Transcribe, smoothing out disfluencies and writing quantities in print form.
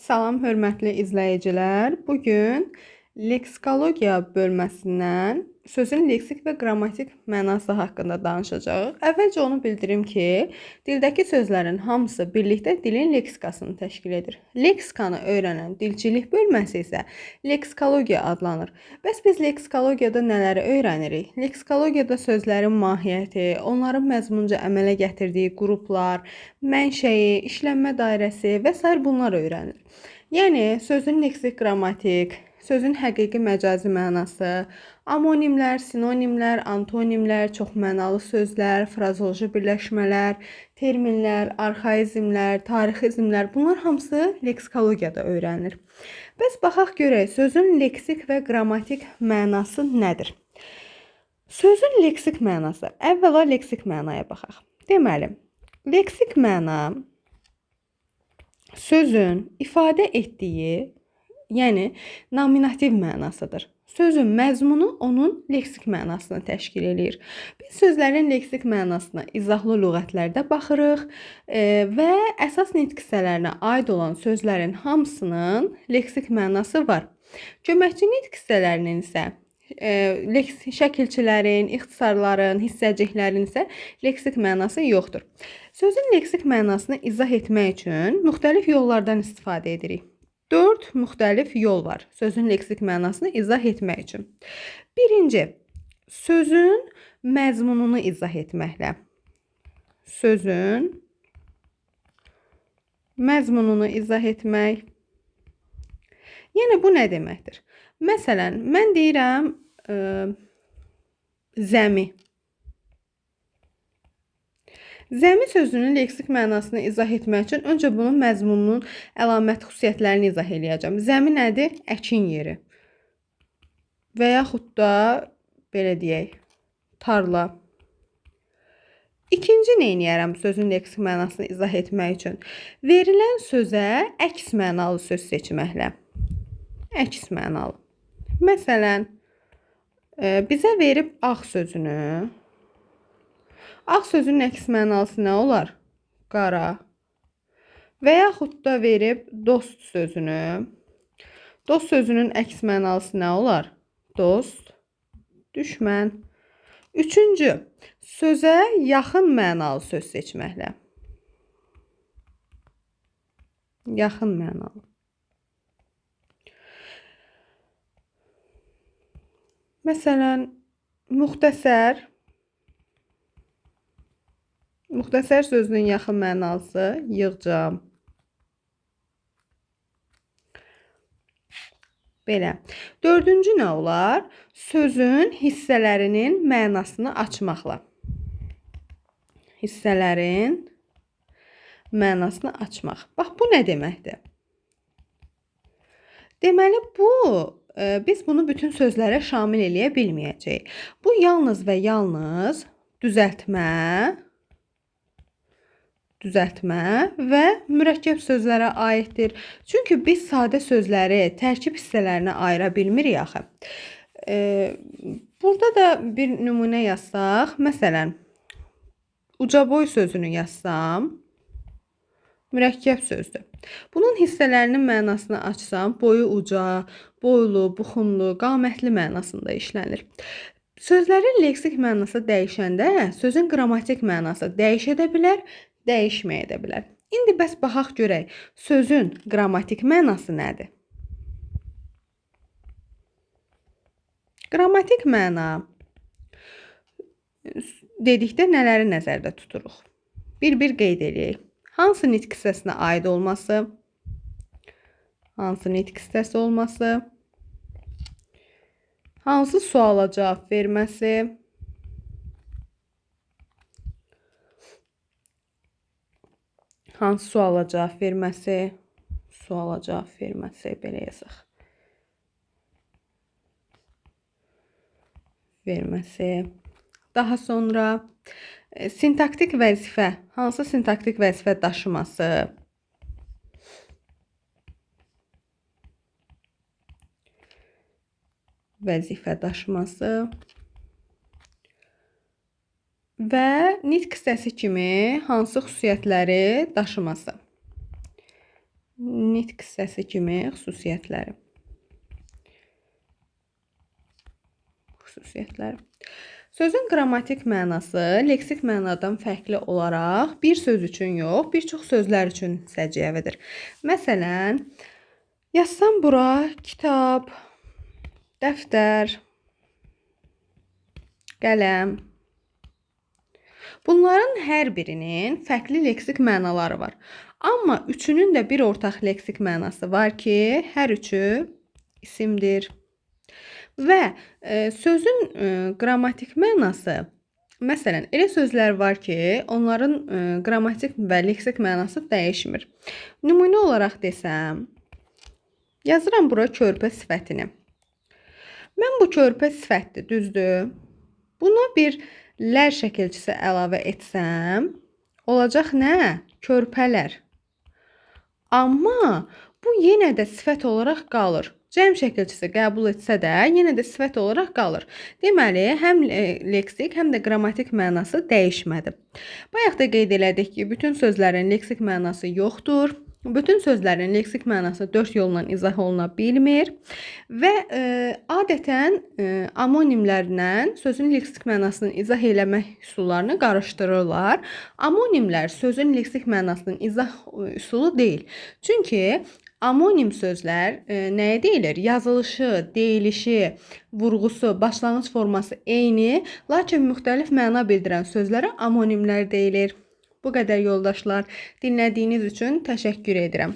Salam hörmətli izləyicilər. Bu gün leksikologiya bölməsindən sözün leksik və qrammatik mənası haqqında danışacağıq. Əvvəlcə onu bildirim ki, dildəki sözlərin hamısı birlikdə dilin leksikasını təşkil edir. Leksikanı öyrənən dilçilik bölməsi isə leksikologiya adlanır. Bəs biz leksikologiyada nələri öyrənirik? Leksikologiyada sözlərin mahiyyəti, onların məzmunca əmələ gətirdiyi qruplar, mənşəyi, işlənmə dairəsi və sair bunlar öyrənilir. Yəni sözün leksik qrammatik, sözün həqiqi məcazi mənası, amonimlər, sinonimlər, antonimlər, çoxmənalı sözlər, frazoloji birləşmələr, terminlər, arxaizmlər, tarixizmlər, bunlar hamısı leksikologiyada öyrənilir. Bəs baxaq görək, sözün leksik və qrammatik mənası nədir? Sözün leksik mənası. Əvvəla leksik mənaya baxaq. Deməli, leksik məna sözün ifadə etdiyi, yəni nominativ mənasıdır. Sözün məzmunu onun leksik mənasını təşkil eləyir. Biz sözlərin leksik mənasına izahlı lüğətlərdə baxırıq və əsas nitq hissələrinə aid olan sözlərin hamısının leksik mənası var. Köməkçi nitq hissələrinin isə şəkilçilərin, ixtisarların, hissəciklərin isə leksik mənası yoxdur. Sözün leksik mənasını izah etmək üçün müxtəlif yollardan istifadə edirik. 4 müxtəlif yol var sözün leksik mənasını izah etmək üçün. Birinci, sözün məzmununu izah etməklə. Sözün məzmununu izah etmək. Yəni bu nə deməkdir? Məsələn, mən deyirəm zəmi. Zəmi sözünün leksik mənasını izah etmək üçün öncə bunun məzmununun əlamət xüsusiyyətlərini izah eləyəcəm. Zəmi nədir? Əkin yeri. Və yaxud da belə deyək, tarla. İkinci nə eləyərəm sözün leksik mənasını izah etmək üçün? Verilən sözə əks mənalı söz seçməklə. Əks mənalı. Məsələn, bizə verib ağ sözünü. Ağ sözünün əks mənalısı nə olar? Qara. Və yaxud da verib dost sözünü. Dost sözünün əks mənalısı nə olar? Dost, düşmən. Üçüncü, sözə yaxın mənalı söz seçməklə. Yaxın mənalı. Məsələn, müxtəsər. Müxtəsər sözünün yaxın mənalısı yığcam. Belə. Dördüncü nə olar? Sözün hissələrinin mənasını açmaqla. Hissələrin mənasını açmaq. Bax, bu nə deməkdir? Deməli, bu biz bunu bütün sözlərə şamil eləyə bilməyəcəyik. Bu yalnız və yalnız düzəltmə və mürəkkəb sözlərə aiddir. Çünki biz sadə sözləri tərkib hissələrinə ayıra bilmirik axı. Burada da bir nümunə yazsaq, məsələn, ucaboy sözünü yazsam, mürəkkəb sözdür. Bunun hissələrinin mənasını açsam, boyu uca, boylu, buxunlu, qamətli mənasında işlənir. Sözlərin leksik mənası dəyişəndə sözün qrammatik mənası dəyişə də bilər, dəyişməyə də bilər. İndi bəs baxaq görək, sözün qrammatik mənası nədir? Qrammatik məna dedikdə nələri nəzərdə tuturuq? Bir-bir qeyd eləyək. Hansı nitq hissəsinə aid olması? Hansı nitq hissəsi olması? Hansı suala cavab verməsi? Hansı suala cavab verməsi? Suala cavab verməsi, belə yazaq. Verməsi. Daha sonra sintaktik vəzifə. Hansı sintaktik vəzifə daşıması? Vəzifə daşıması. Və nitq hissəsi kimi hansı xüsusiyyətləri daşıması? Nitq hissəsi kimi xüsusiyyətləri. Sözün qrammatik mənası leksik mənadan fərqli olaraq bir söz üçün yox, bir çox sözlər üçün səciyyəvidir. Məsələn, yazsam bura kitab, dəftər, qələm. Bunların hər birinin fərqli leksik mənaları var. Amma üçünün də bir ortaq leksik mənası var ki, hər üçü isimdir. Və sözün qrammatik mənası, məsələn, elə sözlər var ki, onların qrammatik və leksik mənası dəyişmir. Nümunə olaraq desəm, yazıram bura körpə sifətini. Mən bu körpə sifətdir, düzdür? Buna bir lər şəkilçisi əlavə etsəm, olacaq nə? Körpələr. Amma bu yenə də sifət olaraq qalır. Cəm şəkilçisi qəbul etsə də, yenə də sifət olaraq qalır. Deməli, həm leksik, həm də qrammatik mənası dəyişmədi. Bayaq da qeyd elədik ki, bütün sözlərin leksik mənası yoxdur. Bütün sözlərin leksik mənası 4 yolla izah oluna bilmir və adətən amonimlərlə sözün leksik mənasının izah eləmək üsullarını qarışdırırlar. Amonimlər sözün leksik mənasının izah üsulu deyil. Çünki amonim sözlər nəyə deyilir? Yazılışı, deyilişi, vurğusu, başlanğıc forması eyni, lakin müxtəlif məna bildirən sözlərə amonimlər deyilir. Bu qədər yoldaşlar. Dinlədiyiniz üçün təşəkkür edirəm.